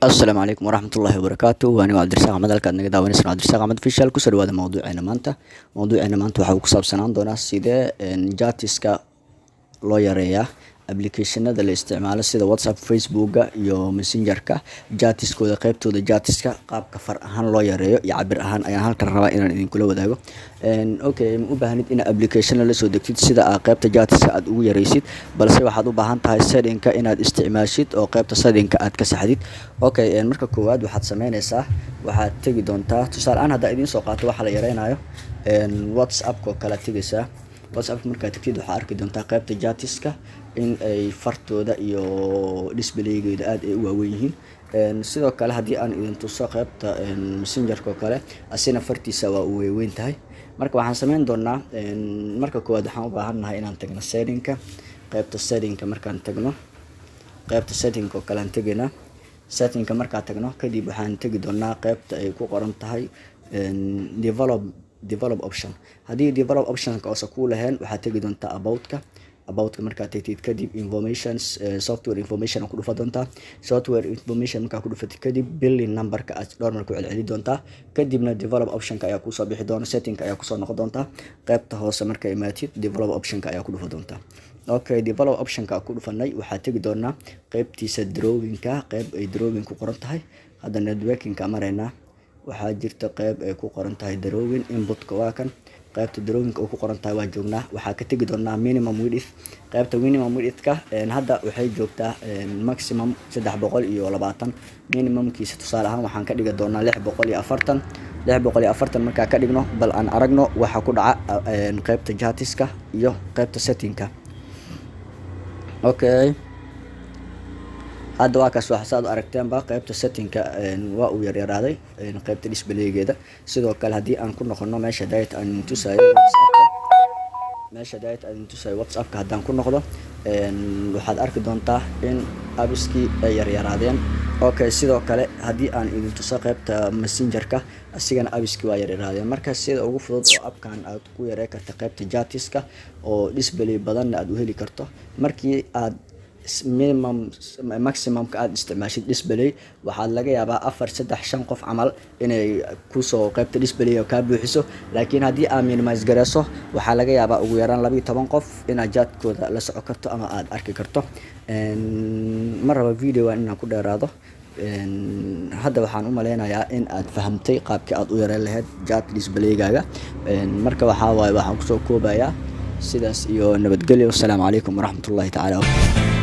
Asalaamu calaykum waraxmatullaahi wabarakaatu. Waa anigo Cabdirasaaq Axmed, halkaad naga daawanaysan Cabdirasaaq Axmed Official. Kusoo dhawaada mawduuceena maanta. Mawduuceena maanta waxa uu ku saabsanaan doonaa sidee chatiska loo yareeyaa applicationada la isticmaalo sida WhatsApp, Facebooka iyo Messengerka. Chatiskooda, qeybtooda chatiska, qaabka far ahaan loo yareeyo iyo cabir ahaan ayaan halkan rabaa inaan idinkula wadaago. Okay, ma u baahnid inaad application la soo degtid sida aad qeybta chatiska aad ugu yareysid, balse waxaad u baahan tahay settingka inaad isticmaashid oo qeybta settingka aad ka saxdid. Okay, marka koowaad waxaad sameyneysaa, waxaad tegi doontaa, tusaale ahaan haddaa idiin soo qaato waxa la yareynayo, WhatsAppka oo kale aad tegeysaa. WhatsApp markaad tagtid, waxaa arki doontaa qeybta chatiska in ay fartooda iyo displaygeeda aad ay u waaweyn yihiin. Sidoo kale haddii aan idin tuso qeybta Messengerka oo kale, asina fartiisa waa uu weyweyn tahay. Marka waxaan sameyn doonaa, marka koowaad waxaan u baahannahay inaan tagno settingka. Qeybta settingka markaan tagno, qeybta settingka oo kale aan tegaynaa. Settingka markaan tagno kadib, waxaan tegi doonaa qeybta ay ku qoran tahay develop option. Haddii develop optionka oosan kuu lahayn, waxaad tegi doontaa aboutka. Aboutka markaad tagtid kadib, informations, software information ku dhufa doontaa. Software information markaa ku dhufatid kadib, building numberka aad dhowr mar ku celceli doontaa. Kadibna develop optionka ayaa kusoo bixi doona. Settingka ayaa kusoo noqon doontaa. Qeybta hoose marka imaatid, develop optionka ayaa ku dhufa doontaa. Okay, develop optionka ku dhufanay, waxaa tegi doonaa qeybtiisa drawingka, qeyb ay drawing ku qoran tahay. Hadda networkingka maraynaa. Waxaa jirta qeyb ay ku qoran tahay drawing inputka. Waa kan, qeybta drawing oo ku qoran tahay waa joognaa. Waxaa ka tegi doonaa minimum width. Qeybta minimum widthka hadda waxay joogtaa maximum 320. Minimumkiisa tusaale ahaan waxaan ka dhigi doonaa 640. 640 markaa ka dhigno, bal aan aragno waxa ku dhaca qeybta chatiska iyo qeybta settingka. Okay, hadda waa kaas. Wax saad u aragteenba, qaybta settingka waa uu yaryaraaday qaybta displaygeeda. Sidoo kale haddii aan ku noqono meesha data aan tusayo WhatsAppka, meesha data aan tusayo WhatsAppka haddaan ku noqdo, waxaad arki doontaa in appskii ay yaryaraadeen. Okay, sidoo kale haddii aan idin tuso qaybta Messengerka, asigana appskii waa yaryaraadeen. Marka sida ugu fudud oo appkan aad ku yarey karta qaybta chatiska oo display badanna aad u heli karto, markii aad minimum maximumka aad isticmaashid display, waxaad laga yaabaa afar, saddex, shan qof camal inay kusoo qaybta display kaa buuxiso. Laakiin haddii aad minimize gareyso, waxaa laga yaabaa ugu yaraan 12 qof inaad chatkooda la soco karto ama aad arki karto. Ma rabo videogan inaan ku dheeraado. Hadda waxaan u maleynayaa in aad fahamtay qaabkii aad u yareyn lahayd chat displaygaaga. Marka waxaa waaye, waxaan kusoo koobayaa sidaas iyo nabadgelyo. Wasalaamu calaykum waraxmatullahi tacaala.